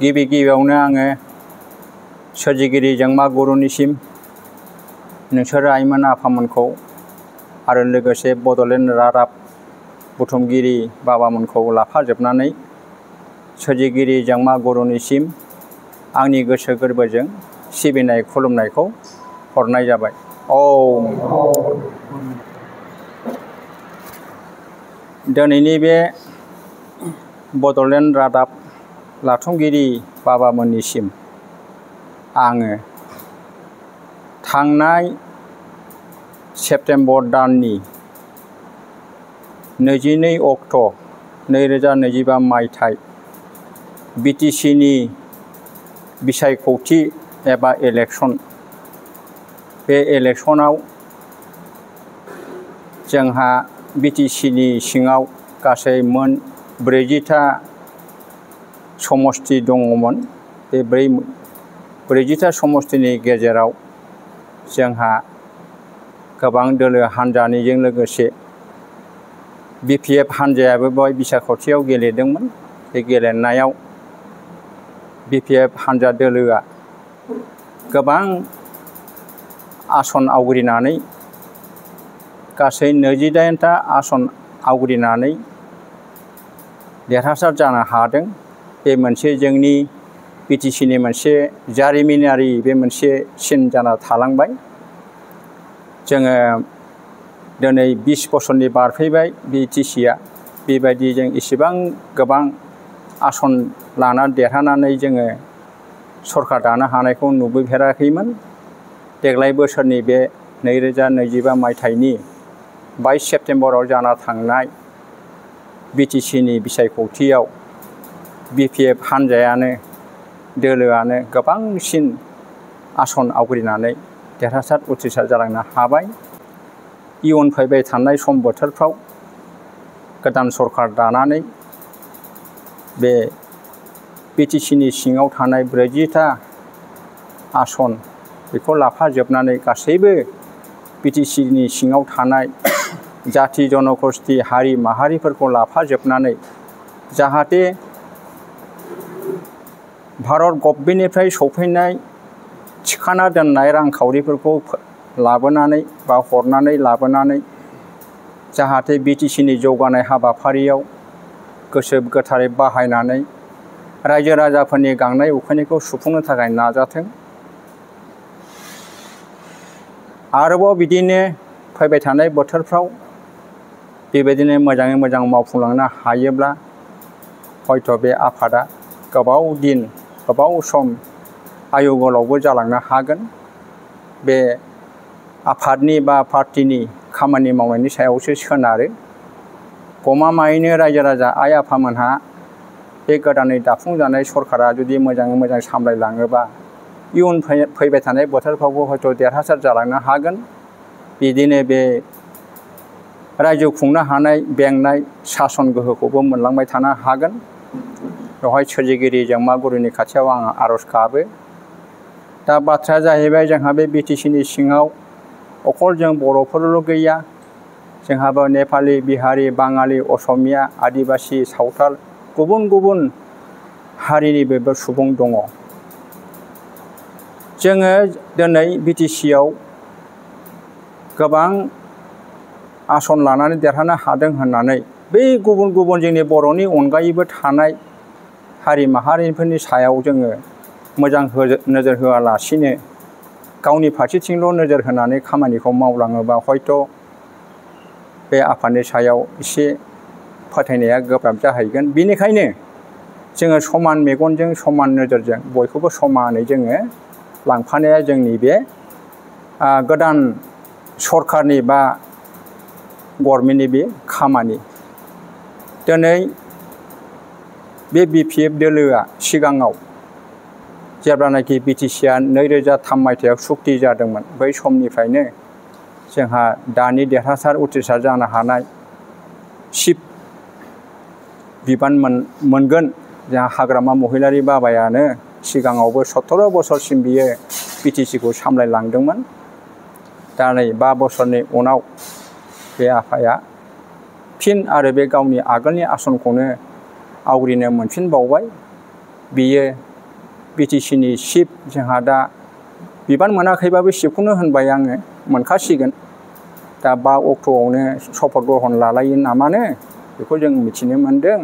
गिबि गिबियावनो आङो सोरजिगिरि जोंमा गुरुनिसिम नोंसोर आइमोन आफामोनखौ आरो लोगोसे बड'लेण्ड रादाब बुथुमगिरि बाबामोनखौ लाफाजोबनानै सोरजिगिरि जोंमा गुरुनिसिम आंनि गोसो गोरबोजों सिबिनाय खुलुमनायखौ हरनाय जाबाय। दिनैनि बे बड'लेण्ड रादाब लाथुमगिरि बाबामोननिसिम आङो थांनाय सेप्तेम्बर दाननि 22 अक्ट' 2025 मायथाइ BTCनि बिसायख'थि एबा इलेक्सन, बे इलेक्सनाव जोंहा BTCनि सिङाव गासै मोन 40था समस्ति दङमोन। बे 40था समस्तिनि गेजेराव जोंहा गोबां दोलो हान्जानिजों लोगोसे BPF हान्जायाबो बेवहाय बिसायख'थियाव गेलेदोंमोन। बे गेलेनायाव BPF हान्जा दोलोआ गोबां आसन आवग्रिनानै गासै 28था आसन आवग्रिनानै देरहासार जानो हादों। बे मोनसे जोंनि BTCनि मोनसे जारिमिनारि बे मोनसे सिन जाना थालांबाय। जोङो दिनै 20 बोसोरनि बारफैबाय BTCआ, बेबायदि जों इसेबां गोबां आसन लाना देरहानानै जोङो सरकार दानो हानायखौ नुबोफेराखैमोन। देग्लाय बोसोरनि बे 2025 मायथाइनि 22 सेप्तेम्बराव जाना थांनाय BTCनि बिसायख'थियाव BPF हान्जायानो दोलोआनो गोबांसिन आसन आवग्रिनानै देरहासार उथ्रिसार जालांनो हाबाय। इयुन फैबाय थानाय सम बोथोरफ्राव गोदान सरकार दानानै बे BTCनि सिङाव थानाय 40था आसन बेखौ लाफाजोबनानै गासैबो BTCनि सिङाव थानाय जाथि जनगोष्ठी हारि माहारिफोरखौ लाफाजोबनानै जाहाथे भारत गभर्नमेन्टनिफ्राय सफैनाय थिखाना दोननाय रांखावरिफोरखौ लाबोनानै बा हरनानै लाबोनानै जाहाथे BTCनि जौगानाय हाबाफारियाव गोसो गोथारै बाहायनानै रायजो राजाफोरनि गांनाय उखैनायखौ सुफुंनो थाखाय नाजाथों। आरोबाव बिदिनो फैबाय थानाय बोथोरफ्राव बेबायदिनो मोजाङै मोजां मावफुंलांनो हायोब्ला हयथ' बे आफादा गोबाव दिन गोबाव सम आयु गोलावबो जालांनो हागोन। बे आफादनि बा पार्टिनि खामानि मावनायनि सायावसो सोनारो। गमामायैनो रायजो राजा आइ आफामोनहा बे गोदानै दाफुंजानाय सरकारा जुदि मोजाङै मोजां सामलायलाङोबा इयुन फैबाय थानाय बोथोरफ्रावबो हयथ' देरहासार जालांनो हागोन। बिदिनो बे रायजो खुंनो हानाय बेंनाय सासन गोहोखौबो मोनलांबाय थानो हागोन। बेवहाय सोरजिगिरि जोंमा गुरुनि खाथियाव आङो आर'ज गाबो। दा बाथ्राया जाहैबाय जोंहा बे BTCनि सिङाव अखल जों बर'फोरल' गैया, जोंहाबो नेपालि, बिहारि, बाङालि, असमिया, आदिबासि, सावथाल गुबुन गुबुन हारिनिबो सुबुं दङ। जोङो दिनै BTCआव गोबां आसन लानानै देरहानो हादों होननानै बै गुबुन गुबुन जोंनि बर'नि अनगायैबो थानाय हारि माहारिफोरनि सायाव जोङो मोजां नोजोर होआलासिनो गावनि फारसेथिंल' नोजोर होनानै खामानिखौ मावलाङोबा हयथ' बे आफादनि सायाव एसे फोथायनाया गोब्राब जाहैगोन। बेनिखायनो जोङो समान मेगनजों समान नोजोरजों बयखौबो समानै जोङो लांफानाया जोंनि बे गोदान सरकारनि बा गभर्नमेन्टनि बे खामानि। दिनै बे BPF दोलोआ सिगाङाव जेब्लानाखि BTCआ 2003 मायथाइयाव सुक्ति जादोंमोन, बै समनिफ्रायनो जोंहा दानि देरहासार उथ्रिसार जानो हानाय चिफ बिबान मोनगोन जोंहा हाग्रामा महिलारि बाबायानो सिगाङावबो 17 बोसोरसिम बियो BTCखौ सामलायलांदोंमोन। दा नै 5 बोसोरनि उनाव बे आफाया फिन आरो बे गावनि आगोलनि आसनखौनो आवग्रिनो मोनफिनबावबाय। बियो BTCनि चिफ जोंहा दा बिबान मोनाखैबाबो चिफखौनो होनबाय आङो मोनखासिगोन दा 5 अक्ट'आवनो शपथ ग्रहण लालायो नामानो बेखौ जों मिथिनो मोनदों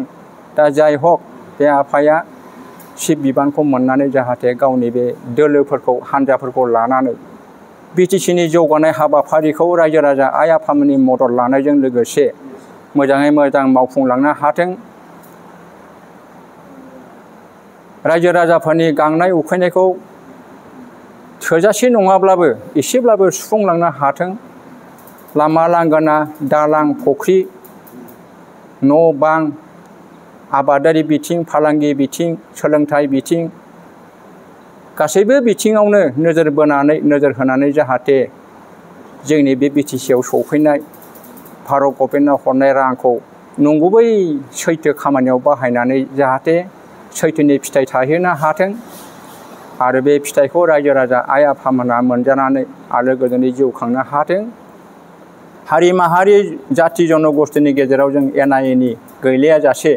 दा जाय हक बे आफाया चिफ बिबानखौ मोननानै जाहाथे गावनि बे दोलोफोरखौ हान्जाफोरखौ लानानै BTCनि जौगानाय हाबाफारिखौ रायजो राजा आइ आफामोननि मदद लानायजों लोगोसे मोजाङै मोजां मावफुंलांनो हाथों रायजो राजाफोरनि गांनाय उखैनायखौ थोजासे नङाब्लाबो एसेब्लाबो सुफुंलांनो हाथों लामा लांगोना दालां फुख्रि न' बां आबादारि बिथिं फालांगि बिथिं सोलोंथाइ बिथिं गासैबो बिथिङावनो नोजोर होनानै जाहाथे जोंनि बे BTCआव सौफैनाय भारत गभर्नमेन्टआ हरनाय रांखौ नंगुबै सैथो खामानियाव बाहायनानै जाहाथे सैथोनि फिथाइ थाहैनो हाथों आरो बे फिथाइखौ रायजो राजा आइ आफामोनहा मोनजानानै आलो गोजोनै जिउ खांनो हाथों हारि माहारि जाथि जनगोष्ठीनि गेजेराव जों एना एनि गैलायाजासे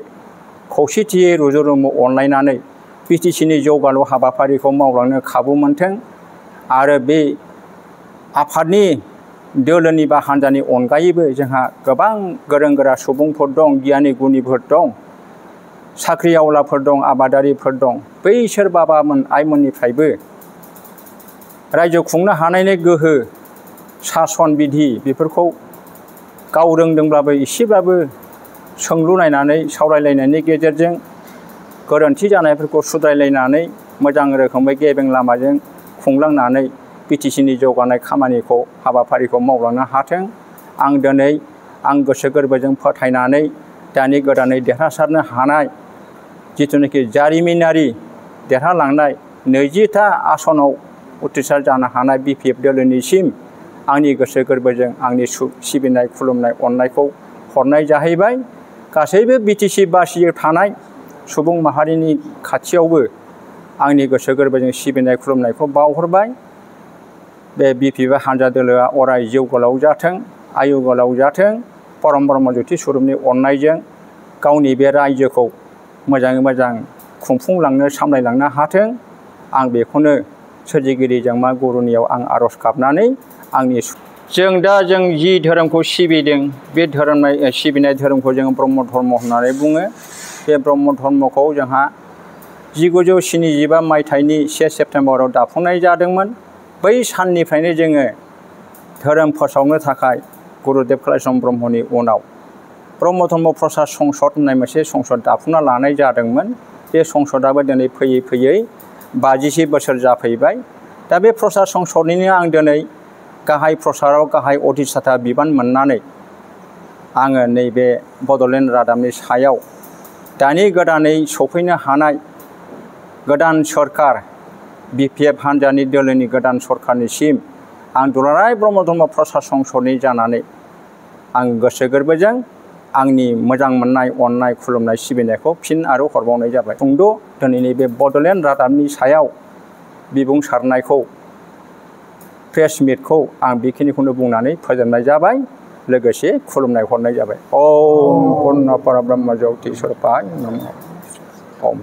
खौसेथियै रुजु रुमु अनलायनानै BTCनि जौगालु हाबाफारिखौ मावलांनो खाबु मोनथों आरो बे आफादनि दोलोनि बा हान्जानि अनगायैबो जोंहा गोबां गोरों गोरा सुबुंफोर दं गियानि गुनिफोर दं साख्रि आवलाफोर दं आबादारिफोर दं बैसोर बाबामोन आइमोननिफ्रायबो रायजो खुंनो हानायनि गोहो सासन बिधि बेफोरखौ गाव रोंदोंब्लाबो एसेब्लाबो सोंलु नायनानै सावरायलायनायनि गेजेरजों गोरोन्थि जानायफोरखौ सुद्रायलायनानै मोजां रोखोमै गेबें लामाजों खुंलांनानै BTCनि जौगानाय खामानिखौ हाबाफारिखौ मावलांनो हाथों आं दिनै आं गोसो गोरबोजों फोथायनानै दानि गोदानै देरहासारनो हानाय जिथुनाखि जारिमिनारि देरहालांनाय 20टा आसनाव उथ्रिसार जानो हानाय BPF दोलोनिसिम आंनि गोसो गोरबोजों आंनि सिबिनाय खुलुमनाय अननायखौ हरनाय जाहैबाय गासैबो BTC बासियाव थानाय सुबुं माहारिनि खाथियावबो आंनि गोसो गोरबोजों सिबिनाय खुलुमनायखौ बावहरबाय बे BPF हान्जा दोलोआ अराय जिउ गोलाव जाथों आयु गोलाव जाथों परम ब्रह्म ज्योति स्वरूपनि अननायजों गावनि बे रायजोखौ मोजाङै मोजां खुंफुंलांनो सामलायलांनो हाथों आं बेखौनो सोरजिगिरि जोंमा गुरुनियाव आं आरज गाबनानै आंनि जों जि धोरोमखौ सिबिदों बे सिबिनाय धोरोमखौ जों ब्रह्म धर्म होननानै बुङो बे ब्रह्म धर्मखौ जोंहा 1975 मायथाइनि 1 सेप्तेम्बराव दाफुंनाय जादोंमोन बै साननिफ्रायनो जोङो धोरोम फोसावनो थाखाय गुरुदेव कालिचरण ब्रह्मनि उनाव ब्रह्म धर्म प्रसार संसद होननाय मोनसे संसद दाफुंना लानाय जादोंमोन बे संसदाबो दिनै फैयै फैयै 50 बोसोर जाफैबाय दा बे प्रसार संसदनिनो आं दिनै गाहाय प्रसाराव गाहाय अधिष्ठाता बिबान मोननानै आङो नैबे बड'लेण्ड रादाबनि सायाव दानि गोदानै सफैनो हानाय गोदान सरकार BPF हान्जानि दोलोनि गोदान सरकारनिसिम आं दुलाराय ब्रह्म धर्म प्रसार संसदनि जानानै आं गोसो गोरबोजों आंनि मोजां मोननाय अननाय खुलुमनाय सिबिनायखौ फिन आरो हरबावनाय जाबाय सुंद' दिनैनि बे बड'लेण्ड रादाबनि सायाव बिबुंसारनायखौ प्रेस मिटखौ आं बेखिनिखौनो बुंनानै फोजोबनाय जाबाय लोगोसे खुलुमनाय हरनाय जाबाय ओम पूर्ण परब्रह्म ज्योति स्वरूपाय नमः ओम